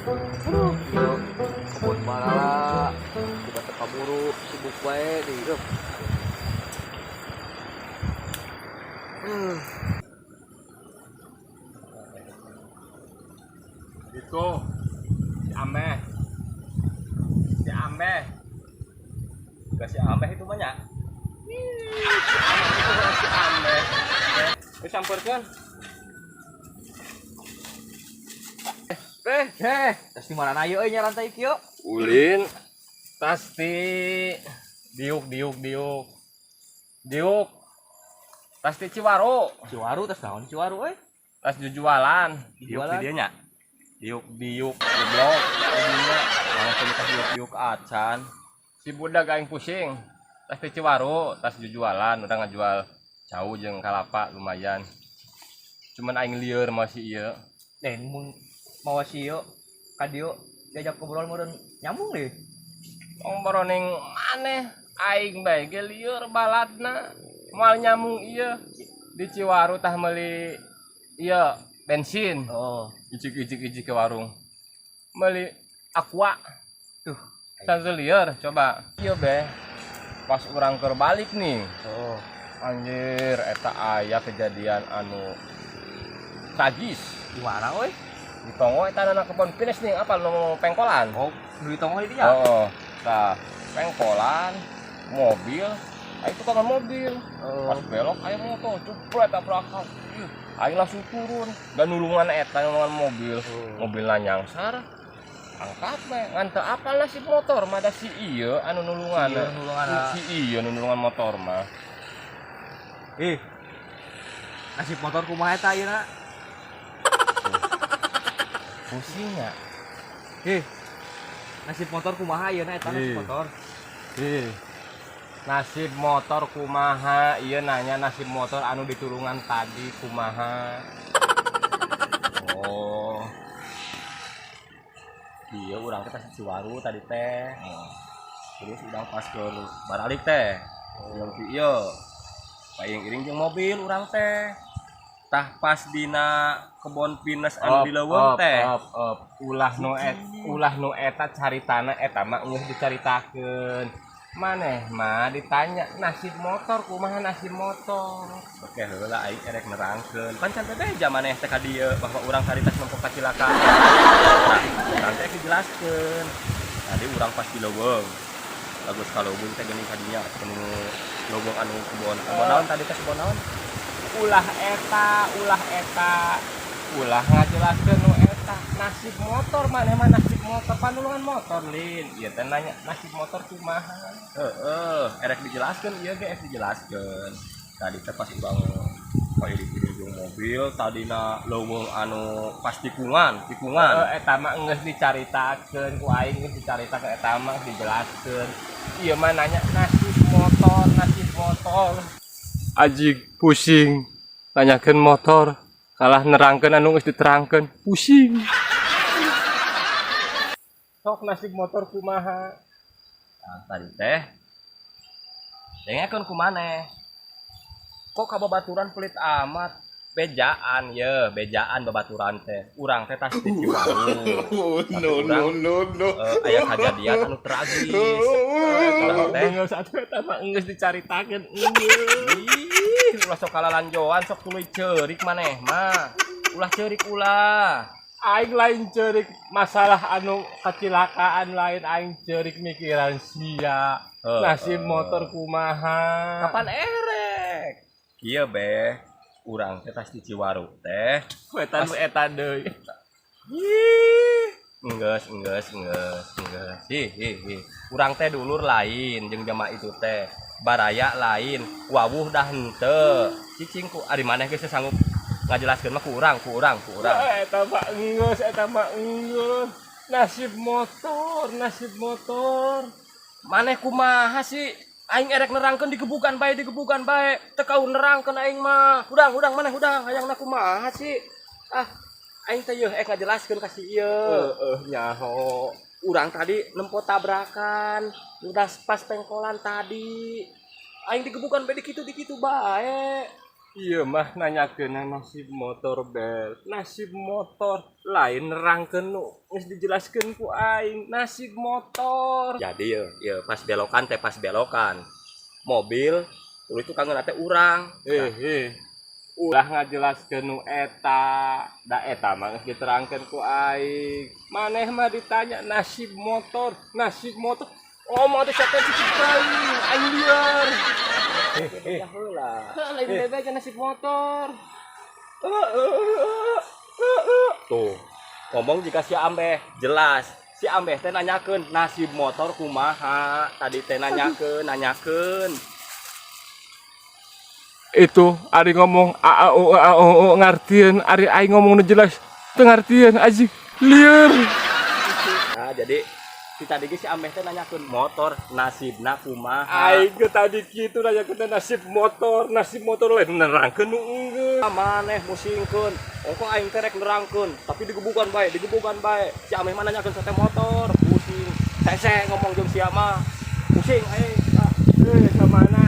Aduh, ieu kebon barala, coba teu kaburu, sibuk bae deui eueuh. Itu si Ameh. Si Ameh. Gak si Ameh itu banyak. Si Ameh itu si Ameh. Wis sampeurkeun. Eh, tas di mana ieu euy nyarantai kieu? Ulin tas di diuk diuk diuk. Diuk. Tas di Ciwaru. Ciwaru tas naon Ciwaru euy? Tas jujualan. Diuk Jualan. di dieu nya. Diuk diuk goblok. Dinya langsung tas diuk diuk acan. Si budak aing pusing. Tas di Ciwaru, tas jujualan, udah ngajual cau jeung kalapa lumayan. Cuman aing lieur masih ieu. Deh mun mawa si ieu ka dieu diajak ngobrol meureun nyambung deh. Tong baroning maneh aing bae ge lieur baladna. Moal nyambung ieu di Ciwaru tah meuli ieu bensin. Oh, Icik-icik icik ke warung. Meuli aqua. Tuh. Satu lieur coba. Ieu be. Pas urang keur balik nih. Oh. Anjir, eta aya kejadian anu tragis. Di mana euy? Di tonggo eta anak kebon pinus nih, apa nu pengkolan? Oh, nu di tonggoh di dinya. Oh, nah, pengkolan, mobil, aing tukangan mobil. Oh. Pas belok aya motor, jebret tabrakan. Ih, aing langsung turun, dan nulungan eta nulungan mobil. Oh. Mobilna nyangsar. Angkat we, ngan teu apal nasib motor mah da si ieu anu nulungan. Si ieu nulungan. Si ieu nu nulungan motor mah. Ih. Nasib motor kumaha eta ayeuna? Pusingnya. Ih. Nasib motor kumaha ayeuna eta nasib Ih. motor? Ih. Nasib motor kumaha? Ieu nanya nasib motor anu ditulungan tadi kumaha? Oh. Iya, urang teh pas Ciwaru tadi teh. Terus urang pas ke baralik teh. Jeung si ieu. Paing iring jeung mobil urang teh. Tah pas dina kebon pinus anu di leuweung teh. Ulah nu et, ulah nu eta caritana eta mah geus dicaritakeun. Maneh mah ditanya nasib motor kumaha nasib motor. Oke heula aing erek nerangkeun. Pan can bebeja maneh teh ka dieu bahwa urang tadi tas nempo kacilakaan. Nah, urang teh dijelaskeun. Tadi urang pas di leuweung. Bagus ka leuweung teh geuning ka dinya nu leuweung anu kebon. Kebon naon tadi teh kebon naon? Ulah eta, ulah eta. Ulah ngajelaskeun nu eta nasib motor maneh mah nasib motor panulungan motor lin. Ieu teh nanya nasib motor kumaha. Heeh, erek dijelaskeun ieu ge erek dijelaskeun. Tadi teh pas urang pairing-iring jeung mobil tadina leuweung anu pas tikungan, tikungan. Heeh, eta mah geus dicaritakeun ku aing geus dicaritakeun eta mah geus dijelaskeun. Ieu mah nanya nasib motor, nasib motor. Ajig pusing nanyakeun motor kalah nerangkeun anu geus diterangkeun pusing. Sok nasib motor kumaha? Nah, tadi teh dengekeun ku maneh. Kok ka babaturan pelit amat? Bejaan ye, bejaan babaturan teh. Urang teh tas di Ciwaru. No, no, no, no. Aya kajadian anu tragis. Urang teh geus atuh eta mah geus dicaritakeun. Ih, ulah sok kalalanjoan sok tuluy ceurik maneh mah. Ulah ceurik ulah. Aing lain ceurik masalah anu kacilakaan lain aing ceurik mikiran sia. Nasib motor kumaha. Kapan erek? Iya beh, urang teh tas di Ciwaru teh. Wetan eta deui. Ih, enggeus enggeus enggeus enggeus. Hi hi hi. Urang teh dulur lain jeung jamaah itu teh. Baraya lain, wawuh dah henteu. Cicing ku ari maneh geus sanggup ngajelaskeun mah ku urang, ku urang, ku urang. Eta mah enggeus, eta mah enggeus. Nasib motor, nasib motor. Maneh kumaha sih? Aing erek nerangkeun digebukan bae, digebukan bae. Teu kau nerangkeun aing mah. Hudang, hudang maneh hudang, hayangna kumaha sih? Ah, aing teh yeuh ek ngajelaskeun ka si ieu. Heeh, nyaho. Urang tadi nempo tabrakan, udah pas pengkolan tadi. Aing digebukan bae dikitu-dikitu bae. Ieu mah nanyakeun nasib motor, Bel. Nasib motor lain nerangkeun nu geus dijelaskeun ku aing, nasib motor. Jadi ya, ya pas belokan teh, pas belokan. Mobil tuluy tukangeun teh urang. Eh, eh. Ulah ngajelaskeun nu eta. Da eta mah geus diterangkeun ku aing. Maneh mah ditanya nasib motor, nasib motor. Oh, mau teh siapa sih aing, aing liar. Eh, eh. Heula. Lain bebe aja nasib motor. Tuh, ngomong jika si Ambeh jelas. Si Ambeh teh nanyakeun nasib motor kumaha. Tadi teh nanyakeun, nanyakeun. Itu ari ngomong a a u a u u ngartieun, ari aing ngomong nu jelas teu ngartieun, anjing lieur. Nah, jadi si tadi ge si Ambeh teh nanyakeun motor nasibna kumaha. Aing ge tadi kitu nanyakeun nasib motor, nasib motor lain nerangkeun nu enggeus. Maneh musingkeun. Ongko aing teh rek nerangkeun, tapi digebukan bae, digebukan bae. Si Ambeh mah nanyakeun sate motor, pusing. Sese ngomong jeung sia mah. Pusing aing. Eh, kemana